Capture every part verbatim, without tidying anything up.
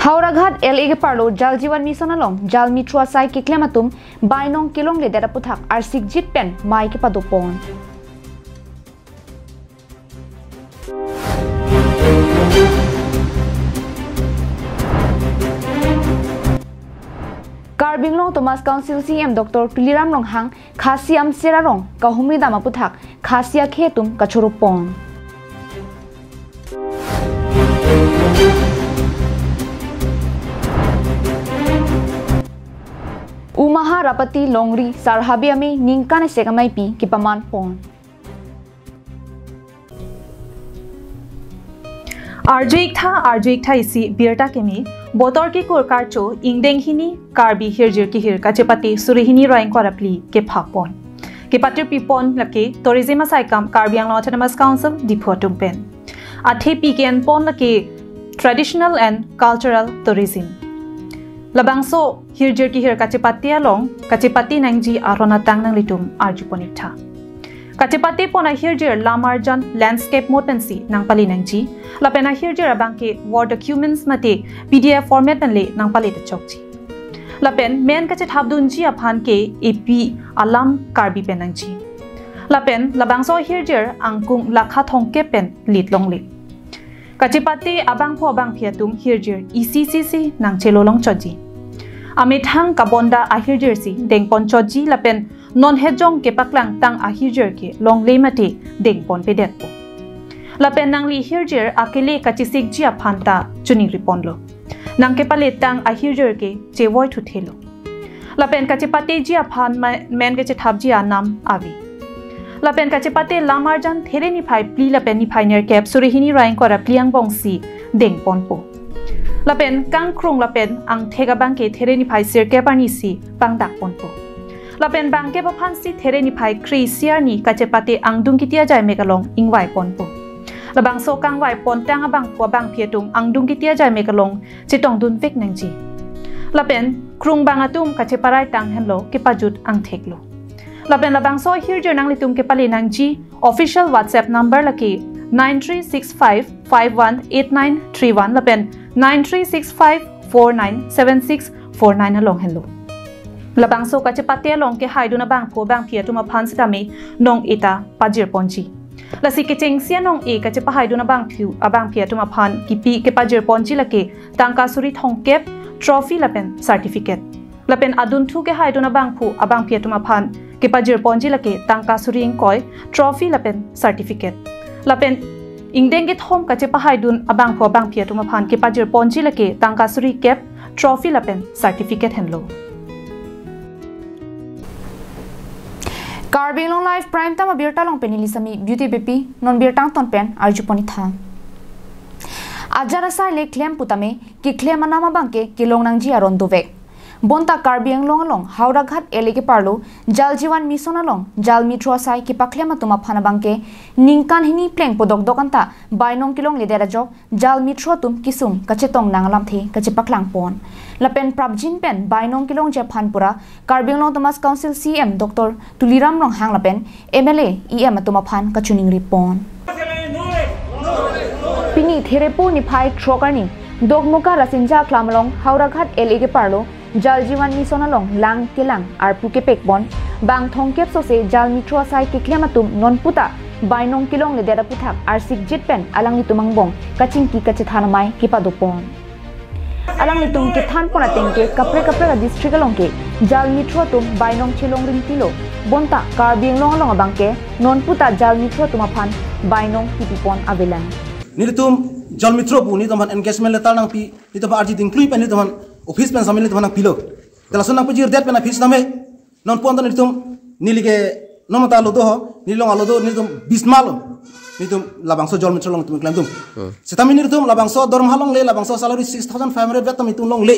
Howraghat L A keparlo Jal Jeevan Mission along jalmithro asai keklem atum bainong kelongledet aputhak arsikjit pen mei kepadopon. Karbi Anglong Autonomous Council C E M Doctor Tuliram Ronghang Khasi amser arong kahumri dam aputhak Khasi akhei atum kachoropon. Umaha Rapati Longri Sar Habe Amei ningkan isi ameipi kepamanpon. Arju-ik tha, arju-ik tha isi birta keme, botor kekur karcho, ingdeng hini, Karbi hirjir kehir kachepate suri hini ra ingkoi ra phli kephakpon. Kepatirpipon lake Tourism asaikam Karbi Anglong Autonomous Council Diphu atum pen. Athepi ke-enpon lake Traditional and Cultural Tourism. Labangso hirjir kehir kachepate along, kachepate nangji aron atang nanglitum arjupon-ik tha. Kachepatepon ahirjir lam arjan landscape mode pensi nangpale nangji. Lapen ahirjir abangke war documents mate P D F format pen le nangpale ta chokji. Lapen men kachethapdunji aphan ke epi alam Karbi pen nangji. Lapen labangso ahirjir angkung lakha thomkep pen lit longle. Kachepate abangphu abangphi atum hirjir isi isi si nangchelo longchotji. Amethang kabonda ahirjir si dengponchotji lapen non hejong kepaklangtang ahirjir ke longle mate dengponpedetpo. Lapen nangli hirjir akele kachesikji aphan ta choningriponlo. Nangkepaletang ahirjir ke chevoithuthelo. Lapen kachepateji aphan ma-, men kachethapji anam ave. Lapen kachepate lam arjan there niphai phli lapen niphai nerkep suri hini ra ingkoi ra phli angbong si dengponpo. Lapen kangkrung lapen angthek abangke there niphai sirkep arni si pangdakponpo. Lapen bangkep aphan si there niphai kre-isi arni kachepate angdung kiti ajai mek along ingvaiponpo. Labangso kangvaipontang abangphu abangphi atum angdung kiti ajai mek along chetongdunvek nangji. Lapen krungbang atum kacheparaitang henlo kepajut angtheklo. Lapen labangso ahirjir nanglitum kepale nangji official WhatsApp number lake nine three six five five one eight nine three one lapen nine three six five four nine seven six four nine along henlo. Labangso kachepate along kehaidun abangphu abangphi atum aphan sitame nong-e ta pajirponji. Lasi kechengsi anong-e kachepahaidun abangphu abangphi atum aphan kipi kepajirponji lake tangka suri thomkep, trophy lapen certificate. Lapen adunthu kehaidun abangphu abangphi atum aphan kepajirponji lake tangka suri ingkoi, trophy lapen certificate. Lapen ingdeng kethom kachepahaidun abangphu abangphi atum aphan kepajirponji lake tangka suri kep, trophy lapen certificate henlo. Karbi Anglong Live Prime Time abirta along pen neli Sami Beauty Beypi, non birta angton pen arjupon-ik tha. Ajat asai le klem putame keklem anam abangke kelong nangji aron dovek. Bonta Karbi Anglong along Howraghat L A keparlo Jal Jeevan Mission along jalmithro asai kepaklem atum aphan abangke ningkan hini plengpo dokdok anta bainong kelongledet ajok jalmithro atum kesung kachetong nang alamthe kachepaklangpon. Lapen prapjin pen bainong kelongji aphan pura Karbi Anglong Autonomous Council C E M Doctor Tuliram Ronghang lapen M L A, E M atum aphan kachoningripon. Pini Therepo niphai throk arni Dokmoka Rasinja Aklam along Howraghat L A keparlo Jal Jeevan Mission along lang kelang arpu kepekpon bang thomkep sose jalmithro asai keklem atum nonputa bainong kelongledet aputhak arsikjit pen alanglitum angbong kachingki kachethan amei kepadopon. Alanglitum kethanpon ateng ke kaprek kaprek a-district along ke jalmithro atum bainong chelong ringtilo, bonta Karbi Anglong along abangke nonputa jalmithro atum aphan bainong kipipon avelang. Nelitum jalmithro pu nelitum aphan engagement letter nangpi, nelitum aphan arji dingklui pen nelitum aphan office pen sitame nelitum aphan nangpilo. Te lason nangpajirdet pen aphi sitame non pon ta nelitum neli ke nomata alodo ho, neli along alodo nelitum bisma lo. Nelitum labangso jalmithro along nelitum klemdun. Hmm. Sitame nelitum labangso dorma longle, labangso salary six thousand five hundred vet tam nelitum longle.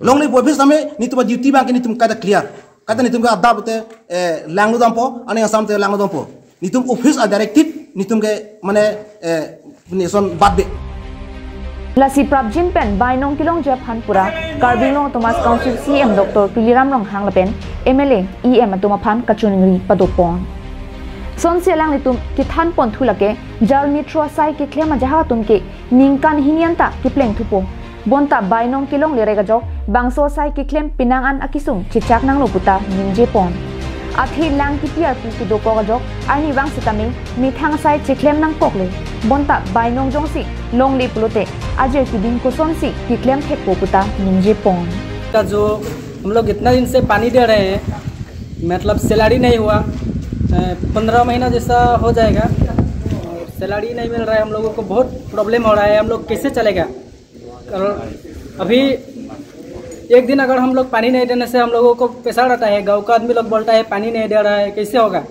Longle pu aphi sitame nelitum a-duty abangke nelitum kaita clear. Kaita nelitum ke adap te, eh, langlo dampo, aning asam te langlo dampo. Nelitum office a-directive nelitum ke mane, eh, nation badbe. Lasi prapjin pen bainong kelongji aphan pura Karbi Anglong Autonomous Council C E M Doctor Tuliram Ronghang lapen M L A, E M atum aphan kachiningri padopon. Sonsi alanglitum kethan ponthu lake, jalmithro asai keklem ajahak atum ke ningkan hini anta kepleng thupo. Bonta bainong kelongle rek ajok, bangso asai keklem penang an akesung chechak nanglo puta ningje pon. Athe lang kepi arpu kedokok ajok, arnivang sitame methang asai cheklem nangkoklo. Bonta bainong jongsi longle pulote, ajir keding kosonsi keklem thekpo puta ningje pon. का जो हम लोग इतना दिन से पानी दे रहे हैं, मतलब सैलरी नहीं हुआ, पंद्रह महीना जैसा हो जाएगा, सैलरी नहीं मिल रहा है, हम लोगों को बहुत प्रॉब्लम हो रहा है, हम लोग कैसे चलेगा? और अभी एक दिन अगर हम लोग पानी नहीं देने से हम लोगों को पैसा रहता है, गाँव का आदमी लोग बोलता है पानी नहीं दे रहा है, कैसे होगा?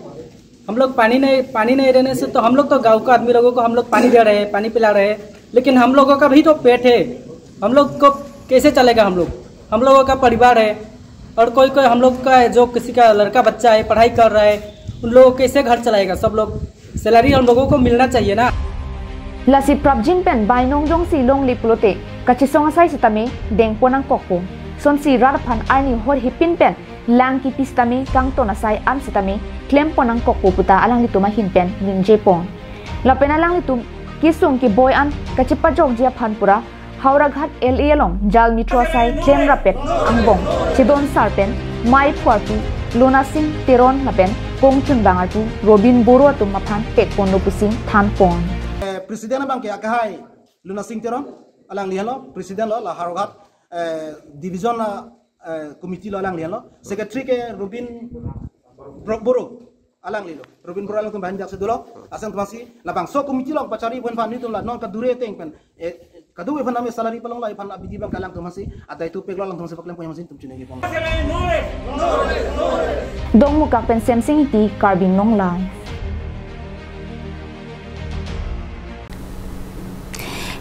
हम लोग पानी नहीं, पानी नहीं देने से तो हम लोग तो गाँव का आदमी लोगों को हम लोग पानी दे रहे हैं, पानी पिला रहे हैं, लेकिन हम लोगों का भी तो पेट है, हम लोग को कैसे चलेगा? हम लोग, हम लोगों का परिवार है, और कोई कोई हम लोग का है, जो किसी का लड़का बच्चा है, पढ़ाई कर रहा है, उन लोगों को कैसे घर चलाएगा? सब लोग सैलरी हम लोगों को मिलना चाहिए ना। Lasi prapjin pen bainong jongsi longle pulote, kachesong asai sitame dengpon nangkokpo. Sonsi rat aphan arni hor hipin pen lang kepi sitame kangton asai an sitame klempon nangkokpo puta alanglitum ahin pen ningje pon. Lapen alanglitum kesung keboi an kachepajokji aphan pura Howraghat L A along jalmithro asai klem rapet angbong chedon sar pen mei phu arpu Lunasing Teron lapen kongchunbang arpu Robin Boro atum aphan pekponlo pusi thanpon. Eh, President abang ke akehai Lunasing Teron, alangli henlo President lo la Howraghat, eh, Division la, eh, Committee lo alangli henlo. Secretary ke Robin Bro-, Boro, alangli lo. Robin Boro alangtum banjak sedulo. Asang tumasi labangso committee along pachari pon phan nitum la non kadure ateng pen, eh, kadure phan name salary palong la iphan abidi abang ke alangtum masi adai tu peklo, alangtum masi paklem pon masi tum chunegi pon. Dongmukak pen Semsing Ingti, Karbi Anglong Live.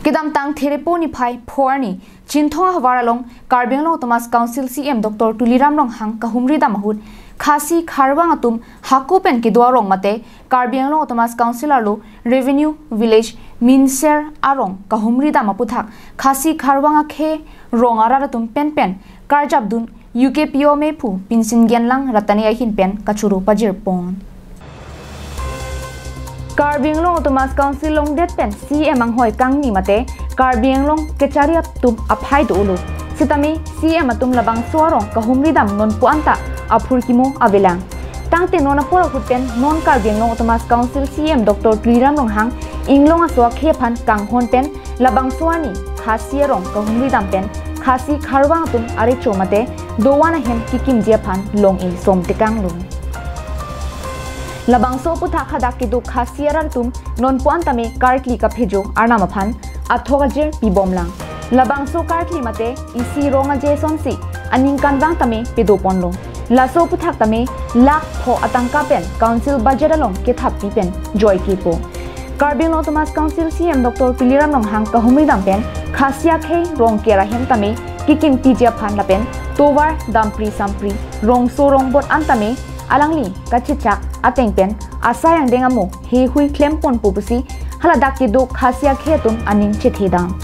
Kedamtang Therepo niphai pho arni Chinthong ahavar along Karbi Anglong Autonomous Council C E M Doctor Tuliram Ronghang kahumri dam ahut Khasi Kharvang atum hako pen kedo arong mate Karbi Anglong Autonomous Council arlo Revenue Village Minser arong kahumri dam aputhak Khasi Kharvang akhei rong arat atum penpen karjap dun U K P O mephu Pinsin Genlang Ratani ahin pen kachoro pajir pon. Karbi Anglong Autonomous Council longdet pen C E M anghoi kangni mate Karbi Anglong kechari atum aphai do-olo. Sitame C E M atum labangso arong kahumri dam nonpu anta aphurkimo avelang. Tangte non apor ahut pen non Karbi Anglong Autonomous Council C E M Doctor Tuliram Ronghang inglong aso akhei aphan kanghon pen labangso arni Khasi arong kahumri dam pen Khasi Kharvang atum arecho mate dovan ahem kekimji aphan long-e som tekanglo. Labangso aputhak hadak kedo Khasi arat atum nonpu an tame karkli kaphejo arnam aphan athok ajir pibomlang. Labangso karkli mate isi rong aje sonsi aningkanvang tame pedoponlo. Laso aputhak tame lakh pho atangka pen council budget along kethappi pen joike po. Karbi Anglong Autonomous Council C E M Doctor Tuliram Ronghang kahumri dam pen Khasi akhei rong kera hem tame kekimtiji aphan lapen tovar dampri sampri rongso rongbot an tame alangli kachechak ateng pen asai angdeng amo heihui klemponpo pusi haladak kedo Khasi akhei atum aning chethe dam.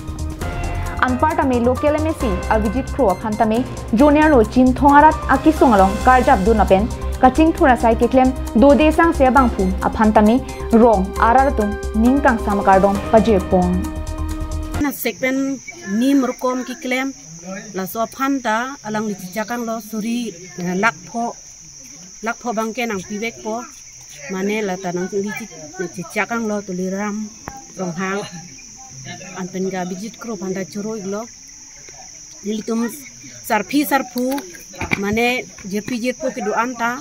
Anparta me local M A C Abhijit Kro aphan tame junior lo Chinthong arat akesung along karjap dun lapen kachingthur asai keklem dode sangse abangphu aphan tame rong arat atum ning kangsam akardom pajir pon. Na sekpen nim rokom keklem laso aphan ta alangli chechak anglo suri, eh, lakh pho, lakh pho abangke nangpivekpo. Mane lata nangli chi-, chechak anglo Tuliram Ronghang. Anpen ke Abhijit Kro aphan ta choro-iklo. Nelitum sarpi sarpo, mane jirpi jirpo kedo-an ta,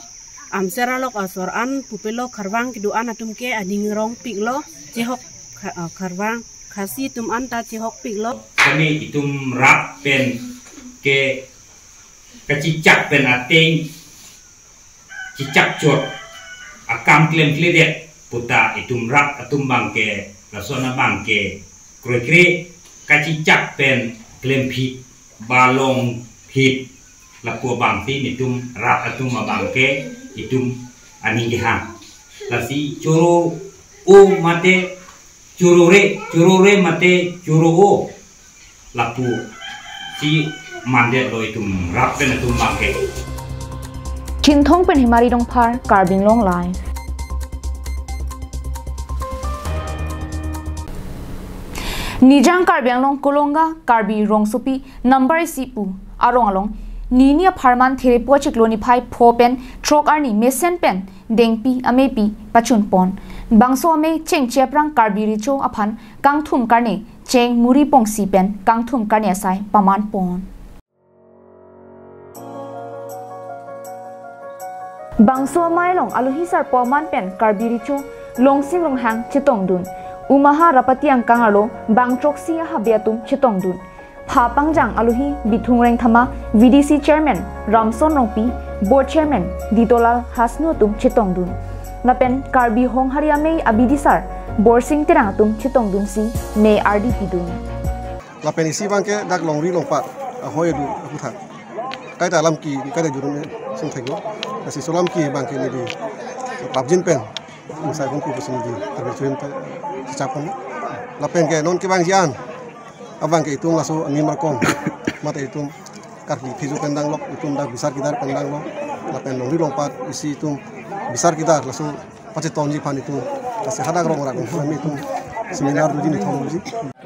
amser alok asor an pupelo Kharvang kedo-an atum ke aning rongpiklo, chehok Kha-, ah, Kharvang, Khasi atum an ta chehokpiklo. Kami itum rat pen ke kachechak pen ateng chechak chot akam klemkledet puta itum rat atum abangke lason abangke kroikre kachechak pen klemphit balongphit lapu abangsi itum rat atum abangke itum aning kehang. Lasi choro-o mate choro-re, choro-re mate choro-o lapusi mandetlo itum rat pen atum abangke. Chinthong pen Himari Rongphar, Karbi Anglong Live. Nijang Karbi Anglong Kolonga Karbi Rongsopi number isi pu arong along nini apharman Therepo achiklo niphai pho pen throk arni mesen pen dengpi ameipi pachun pon. Bangso amei chengche aphrang Karbi Recho aphan kangthum karne cheng muri pongsi pen kangthum karne asai paman pon. Bangso amei along alohi sarpo aman pen Karbi Recho Longsing Ronghang chetongdun. Umaha Rapati angkang arlo bang throksi ahabe atum chetongdun. Pha pangjang alohi Bithung Rengthama, V D C Chairman Ramson Rongpi, Board Chairman Ditolal Hasnu atum chetongdun. Lapen Karbi Honghari amei abidisar Borsing Terang atum chetongdunsi mei ardi pidun. Lapen isi abangke dak longri longpat ahoi adu aphuthak. Kaita alam ke, kaita jurun sing theklo. Lasi laso alam ke abangke neli prapjin pen, misalnya pu sini di, tapi cuman pe, cecapon. Lapen ke non kevangjian, abangke itum laso anim rakom, mate itum Karbi Phejo pen danglok, itum dak bisar kidar pen danglok. Lapen longri longpat isi itum bisar kidar laso pachetongji aphan itum, lasi hadak rong rak kami itum seminar doji, nithom doji.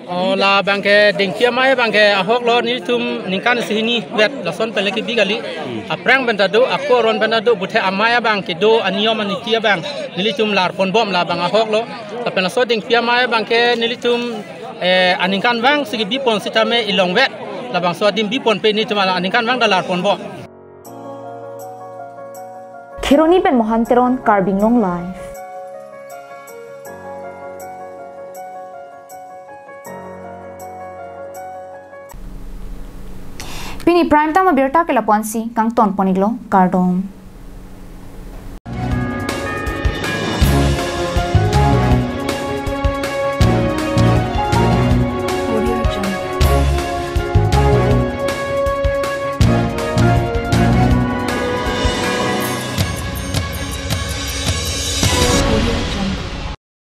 O, labangke dengpi amei abangke ahoklo, nelitum ningkan isi hini vet lason pen le kebi kali. Aphrang pen ta do, ako aron pen ta do, puthe amei abangke do, aniyom aniti abang nelitum lar ponbom, labang ahoklo. Lapen laso dengpi amei abangke nelitum, eh, aningkanvang si kebi pon sitame ilong vet. Labangso adim bi ponpe nelitum aningkanvang ta lar ponbom. Kheroni pen Mohan Teron, Karbi Anglong Live. Pini prime time abirta ke lapu-ansi kangton pon-iklo, kardom.